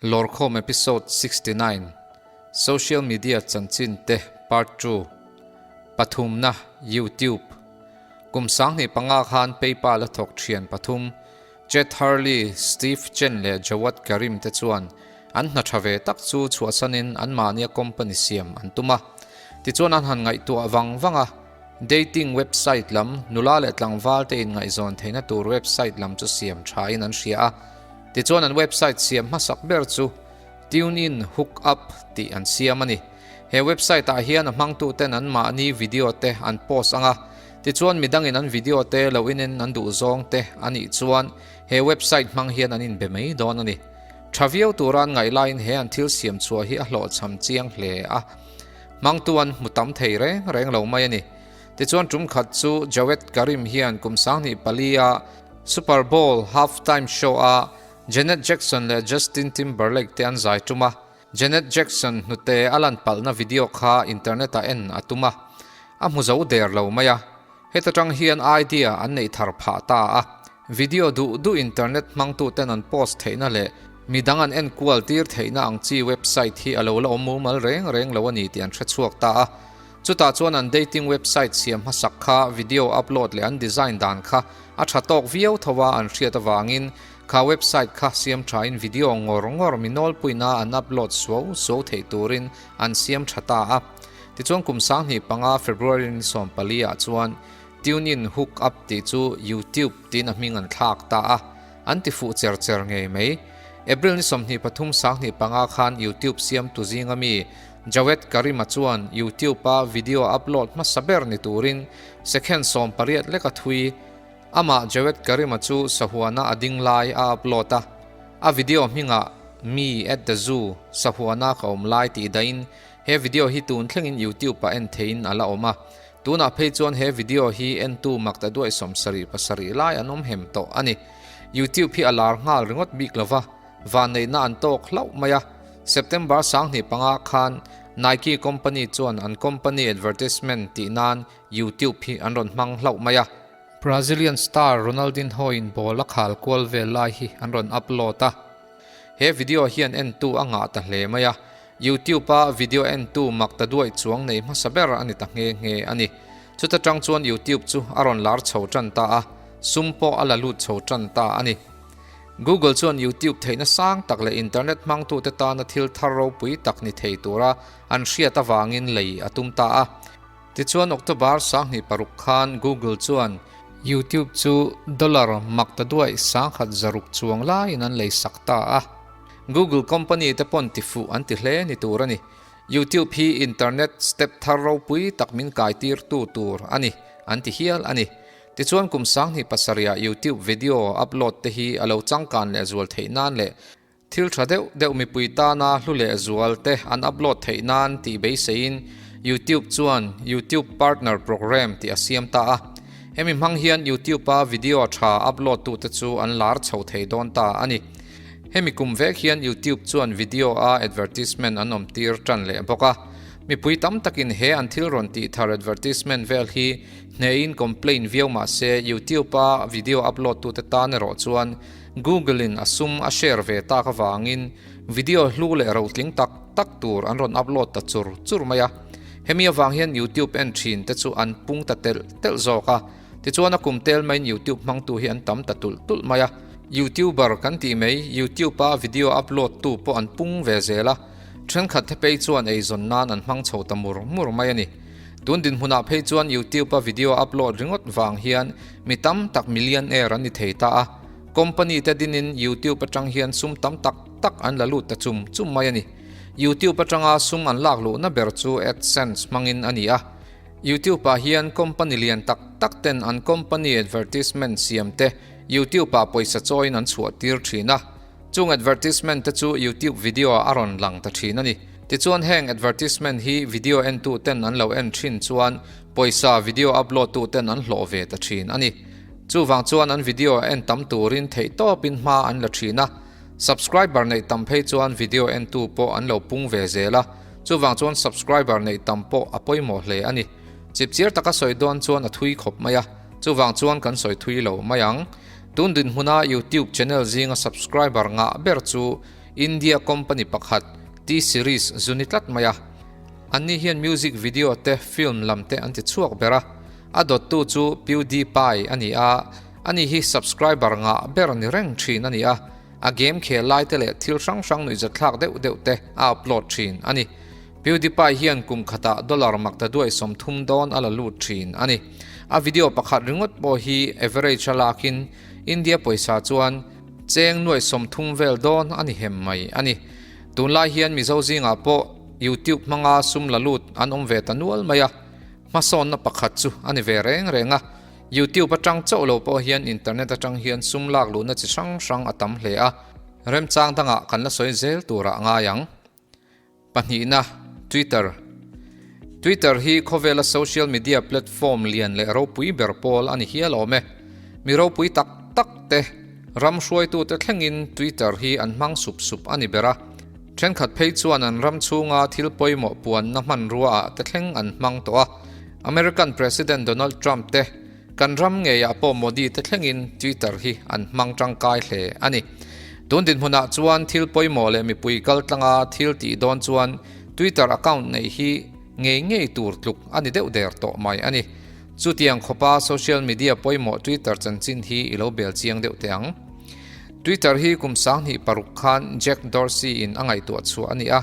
Lawrkhawm Episode 69, Social Media Chanchin Te Part Two, Pathumna, YouTube, Kum 2005 khan PayPal a thawk thian pathum, Chet Hurley, Steve Chen leh Jawad Karim te chuan an hna tha ve tak chu chhuahsanin anmahnia company siam an tum a. Tichuan an han ngaihtuah vang vang a, dating website lam, nula leh tlangval te inngaihzawn theihna tur website lam chu siam thain an hria a. Tichuan an website siam hmasak ber chu TuneIn Hookup tih an siam a ni. He website ah hian a hmangtuten anmahni video te an post ang a, tichuan midangin an video te lo inen an duh zawng te a nih chuan he website hmang hian an inbe mai dawn a ni. Tha viau tura an ngaih laiin he an thil siam chhuah hi a hlawhchham chiang hle a, hmangtu an hmu tam thei reng reng lo mai a ni. Tichuan tum khat chu Jawed Karim hian kum 2004 a Super Bowl halftime show a Janet Jackson leh Justin Timberlake te an zai tum a, Janet Jackson hnute a lan palhna video kha internet ah en a tum a, a hmu zo der lo mai a. Heta tang hian idea an neih thar phah ta a, video duh duh internet hmangtuten an post theihna leh midang an en kual tir theihna ang chi website hi a lo la awm mumal reng reng lo a ni tih an hre chhuak ta a. Chutah chuan an dating website siam hmasak kha video upload leh an design dan kha a tha tawk viau tho a an hriat avangin Kha website kha siam thain video ngawr ngawr mi nawlpuina an upload suau suau theih turin an siam tha ta a. Tichuan kum 2005 February ni 14 ah chuan TuneIn Hook Up tih chu YouTube tiin a hming an thlak ta a, an ti fuh cher cher ngei mai. April ni 23 2005 khan YouTube siamtu zinga mi Jawed Karim-a chuan YouTube-a video upload hmasa ber ni turin second 18 leka thui Amah Jawed Karim-a chu sahuana a ding lai a upload a, a video hmingah Me at the Zoo, Sahuana ka awm lai tih dahin he video hi tun thlengin YouTube-ah en theihin a la awm a. Tunah phei chuan he video hi entu mak ta duai 77 lai an awm hem tawh a ni. YouTube hi a lar nghal ringawt bik lova, vanneihna an tawk hlauh mai a. September 2005 khan Nike company chuan an company advertisement tih nan YouTube hi an rawn hmang hlauh mai a. Brazilian star Ronaldinho in ball a khal kual vel lai hi an rawn upload a. He video hian entu a ngah ta hle mai a, YouTube a video entu mak ta duai chuang nei hmasa ber a ni ta nghe nghe a ni. Chuta tang chuan YouTube chu a rawn lar chho tan ta a, sum pawh a la lut chho tan ta a ni. Google chuan YouTube theihna sang tak leh internet hmangtute tana thil thar ropui tak ni thei tura an hriat avangin lei a tum ta a. Tichuan October 2006 khan Google chuan YouTube chu dollar mak ta duai 1100 chuang laiin an lei sak ta a. Google company te pawn tifuh an ti hle ni tur a ni. YouTube hi internet step thar ropui tak min kai tirtu tur a ni an ti hial a ni. Tichuan kum 2007 ah YouTube video upload te hi a lo changkan leh zual theih nan leh Thil tha deuh deuh mipui tana hlu leh zual te an upload theih nan tih beiseiin YouTube chuan YouTube Partner Program tih a siam ta a. Hemi hmang hian YouTube-a video tha upload tute chu an lar chho thei dawn ta a ni. Hemi kum vek hian YouTube chuan video-a advertisement an awm tir tan leh bawk a. Mipui tam takin he an thil rawn tih thar advertisement vel hi hnehin complain viau mah se YouTube-a video upload tute tan erawh chuan Google-in a sum a share ve tak avangin video hlu leh rotling tak tak tur an rawn upload ta chur chur mai a. Hemi avang hian YouTube en thin te chu an pung ta telh telh zawk a. Tichuan a kum tel maiin YouTube hmangtu hi an tam ta tulh tulh mai a. YouTuber kan tih mai YouTube-a video upload tu pawh an pung ve zel a. Thenkhat te phei chuan eizawn nan an hmang chho ta mur mur mai a ni. Tun dinhmunah phei chuan YouTube-a video upload ringawt vang hian mi tam tak millionaire an ni thei ta a. Company te dinin YouTube atang hian sum tam tak tak an la lut ta chum chum mai a ni. YouTube atanga sum an lak luhna ber chu AdSense hmangin a ni a. YouTube ah hian company lian tak tak ten an company advertisement siam te YouTube ah pawisa chawiin an chhuah tir thin a. Chung advertisement te chu YouTube video ah a rawn lang ta thin a ni. Tichuan heng advertisement hi video entu ten an lo en thin chuan pawisa video upload tu ten an hlawh ve ta thin a ni. Chuvang chuan an video en tam turin theihtawpin hma an la thin a, subscriber neih tam phei chuan video entu pawh an lo pung ve zel a, chuvang chuan subscriber neih tam pawh a pawimawh hle a ni. Chipchiar taka sawi dawn chuan a thui khawp mai a, chuvang chuan kan sawi thui lo mai ang. Tun dinhmuna YouTube channel zinga subscriber ngah ber chu. India company pakhat T-Series zu ni tlat mai a. Anni hian music video te, film lam te an ti chhuak ber a. A dawttu chu PewDiePie a ni a, ani hi subscriber ngah ber ni reng thin a ni a. A game khel lai te leh thil hrang hrang nuihzatthlak deuh deuh te a upload thin a ni. PewDiePie hian kum khatah dollar makta duai 30 dawn a la lut thin a ni. A video pakhat ringawt pawh hi average a lakin India pawisa chuan cheng nuai 30 vel dawn a ni hem mai a ni. Tunlai hian Mizo zingah pawh YouTube hmanga sum la lut an awm ve ta nual mai a, hmasawnna pakhat chu a ni ve reng reng a. YouTube atang chauh lo pawh hian internet atang hian sum lak luhna chi hrang hrang a tam hle a, remchang dangah kan la sawi zel turah ngai ang. Pahnihna, Twitter. Twitter hi khawvela social media platform lian leh ropui ber pawl a ni hial awm e. Mi ropui tak tak te, ram hruaitute thlengin Twitter hi an hmang sup sup a ni ber a. Thenkhat phei chuan an ram chhunga thil pawimawh puanna hmanrua ah te thleng an hmang tawh a. American President Donald Trump te, Kan ram ngeiah pawh Modi te thlengin Twitter hi an hmang tangkai hle a ni. Tun dinhmunah chuan thil pawimawh leh mipui kaltlanga thil tih dawn chuan Twitter account neih hi ngei ngei tur tluk a ni deuh der tawh mai a ni. Chutiang khawpa social media pawimawh Twitter chanchin hi i lo bel chiang deuh teh ang. Twitter hi kum 2006 khan Jack Dorsey in a ngaihtuah chhuah a ni a.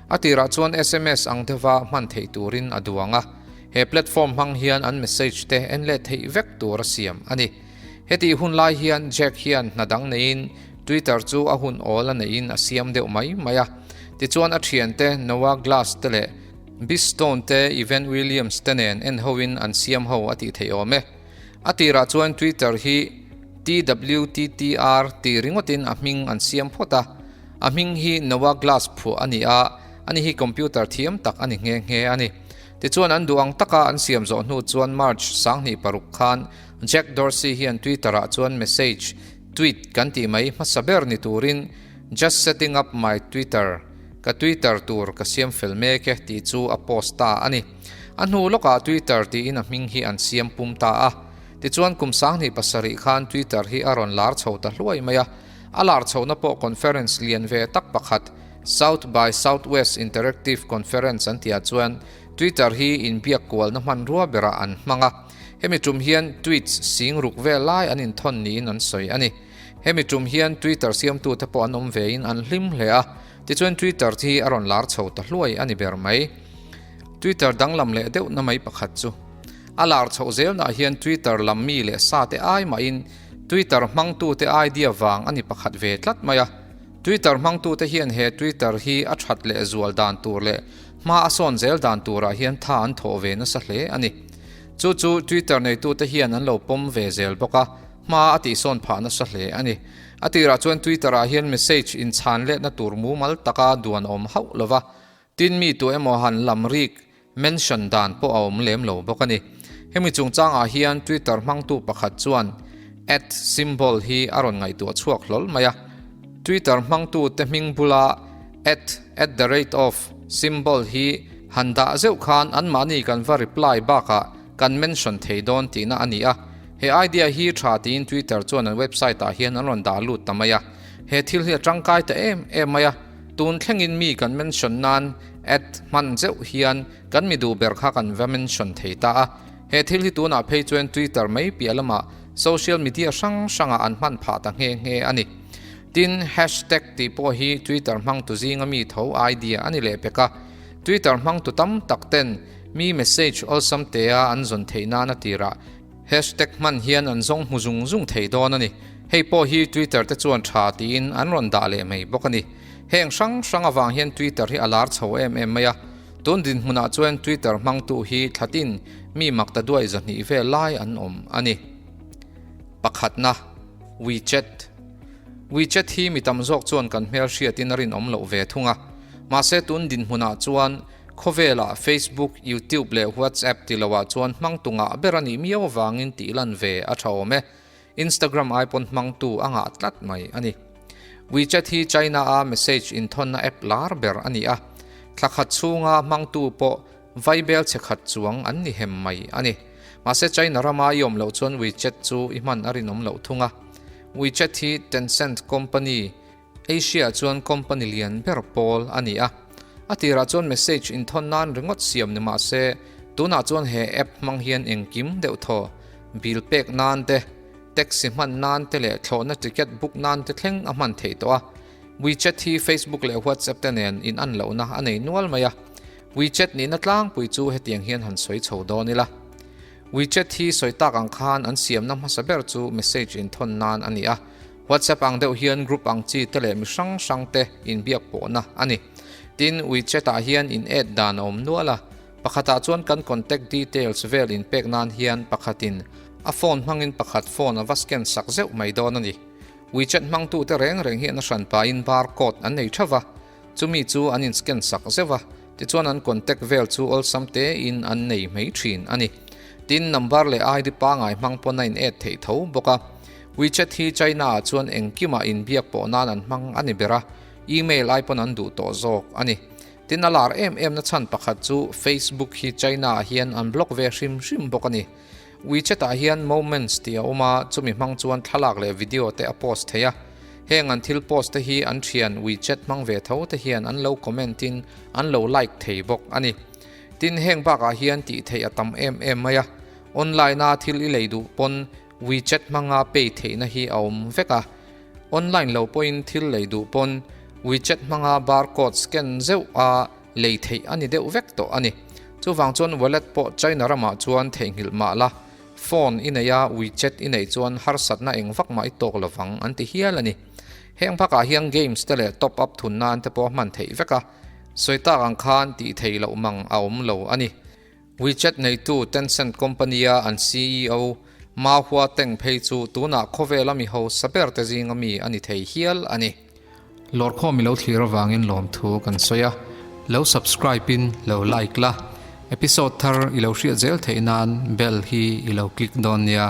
A tirah chuan sms ang deuha hman theih turin a duang a. He platform hmang hian an message te en let theih vek tur a siam a ni. Hetih hun lai hian Jack hian hna dang neiin Twitter chu a hun awl a neihin a siam deuh mai mai a. Tichuan a thiante Noah Glass te leh Biz Stone te Evan Williams te nen en hoin an siam ho a tih theih awm e. A tirah chuan Twitter hi TWTTR tih ringawtin a hming an siam phawt a. A hming hi Noah Glass phuah a ni a, ani hi computer thiam tak a ni nghe nghe a ni. Tichuan an duh ang taka an siam zawh hnu chuan March 2006 khan Jack Dorsey hian Twitter ah chuan message, tweet kan tih mai hmasa ber ni turin Just setting up my Twitter, ka Twitter tur ka siam fel mek e tih chu a post ta a ni. A hnu lawkah Twitter tiin a hming hi an siam pum ta a. Tichuan kum 2007 khan Twitter hi a rawn lar chho ta hluai mai a. A lar chhohna pawh conference lian ve tak pakhat, South by Southwest Interactive Conference an tihah chuan Twitter hi inbiak kualna hmanrua berah an hmang a. Hemi tum hian tweets sing ruk vel lai an inthawn niin an sawi a ni. Hemi tum hian Twitter siamtute pawh an awm vein an hlim hle a, tichuan Twitter hi a rawn lar chho ta hluai a ni ber mai. Twitter danglam leh deuhna mai pakhat chu a lar chhoh zelnah hian Twitter lam mi leh sate ai mahin Twitter hmangtute idea vang a ni pakhat ve tlat mai a. Twitter hmangtute hian he Twitter hi a that leh zual dan tur leh hma a sawn zel dan turah hian tha an thawh ve nasa hle a ni. Chu chu Twitter neitute hian an lo pawm ve zel bawk a, hma a tihsawn phah nasa hle a ni. A tirah chuan Twitter-ah hian message inchhan letna tur mumal taka duan awm hauh lova, tin mi tu emaw han lam rik Mention dan pawh a awm lem lo bawk a ni. Hemi chungchangah hian Twitter hmangtu pakhat chuan at symbol hi a rawn ngaihtuah chhuak hlawl mai a. Twitter hmangtute hming bula at, at the rate of, symbol hi han dah zeuh khan anmahni kan va reply bakah kan mention thei dawn tihna a ni a. He idea hi tha tiin Twitter chuan an website ah hian an rawn dah lut ta mai a. He thil hi a tangkai ta em em mai a. Tun thlengin mi kan mention nan at hman zeuh hian kan mi duh ber kha kan va mention thei ta a. He thil hi tunah phei chuan Twitter mai piah lamah social media hrang hrangah an hman phah ta nghe nghe a ni. Tin, hashtag tih pawh hi Twitter hmangtu zinga mi tho idea a ni leh pek a. Twitter hmangtu tam tak ten mi message awlsam tea an zawn theih nan a tirah Hashtag hman hian an zawng hmu zung zung thei dawn a ni. Hei pawh hi Twitter te chuan tha tiin an rawn dah leh mai bawk a ni. Heng hrang hrang avang hian Twitter hi a lar chho em em mai a. Tun dinhmunah chuan Twitter hmangtu hi thlatin mi makta duai 200 vel lai an awm a ni. Pakhatna, WeChat. WeChat hi mi tam zawk chuan kan hmelhriatin a rinawm loh ve thung a. Mahse tun dinhmunah chuan Khawvelah Facebook, YouTube leh WhatsApp ti loah chuan hmangtu ngah ber a nih miau avangin tih lan ve a tha awm e. Instagram ai pawn hmangtu a ngah tlat mai a ni. WeChat hi China-a message inthawnna app lar ber a ni a, thla khat chhunga hmangtu pawh vaibel chhe khat chuang an ni hem mai a ni. Mahse China rama i awm loh chuan WeChat chu i hman a rinawm loh thung a. WeChat hi Tencent company. Asia-ah chuan company lian ber pawl a ni a. A tirah chuan message inthawn nan ringawt siam ni mah se, tunah chuan he app hmang hian engkim deuh thaw, bill pek nan te, taxi hman nan te leh thlawhna ticket book nan te thleng a hman theih tawh a. WeChat hi Facebook leh WhatsApp te nen in an lohna a nei nual mai a. WeChat nihna tlangpui chu hetiang hian han sawi chho dawn ila. WeChat hi sawi tak ang khan an siamna hmasa ber chu message inthawn nan a ni a. WhatsApp ang deuh hian group ang chi te leh mi hrang hrang te inbiak pawhna a ni. Tin, WeChat ah hian in add dan a awm nual a, pakhatah chuan kan contact details vel inpek nan hian pakhatin a phone hmangin pakhat phone a va scan sak zeuh mai dawn a ni. WeChat hmangtute reng reng hian a hranpain barcode an nei theuh va, chumi chu an in scan sak zeuh a, tichuan an contact vel chu awlsam tein an nei mai thin a ni. Tin, number leh ID pangai hmang pawn a in add theih tho bawk a. WeChat hi China ah chuan engkimah inbiak pawh nan an hmang a ni ber a, email ai pawn an duh tawh zawk a ni. Tin, a lar em em na chhan pakhat chu Facebook hi China ah hian an block ve hrim hrim bawk a ni. WeChat ah hian Moments tih a awm a, chumi hmang chuan thlalak leh video te a post thei a. Heng an thil post te hi an thian WeChat hmang ve tho te hian an lo comment in an lo like thei bawk a ni. Tin, heng bakah hian tih theih a tam em em mai a. Online a thil i lei duh pawn WeChat hmanga pay theihna hi a awm vek a. Online lo pawhin thil lei duh pawn WeChat hmanga barcode scan zeuh a lei theih a ni deuh vek tawh a ni. Chuvang chuan wallet pawh China ramah chuan theihnghilh mah la, phone i neih a WeChat i neih chuan harsatna eng vak mah i tawk lovang an ti hial a ni. Heng phakah hian games te leh top up thun nan te pawh a hman theih vek a, sawi tak ang khan tih theih loh mang a awm lo a ni. WeChat neitu Tencent company-a an ceo Ma Huateng phei chu tunah khawvela mi hausa ber te zinga mi a ni thei hial a ni. Lawrkhawm i lo thlir avangin lawmthu kan sawi a, lo subscribe in lo like la, episode thar i lo hriat zel theih nan bell hi i lo click dawn nia.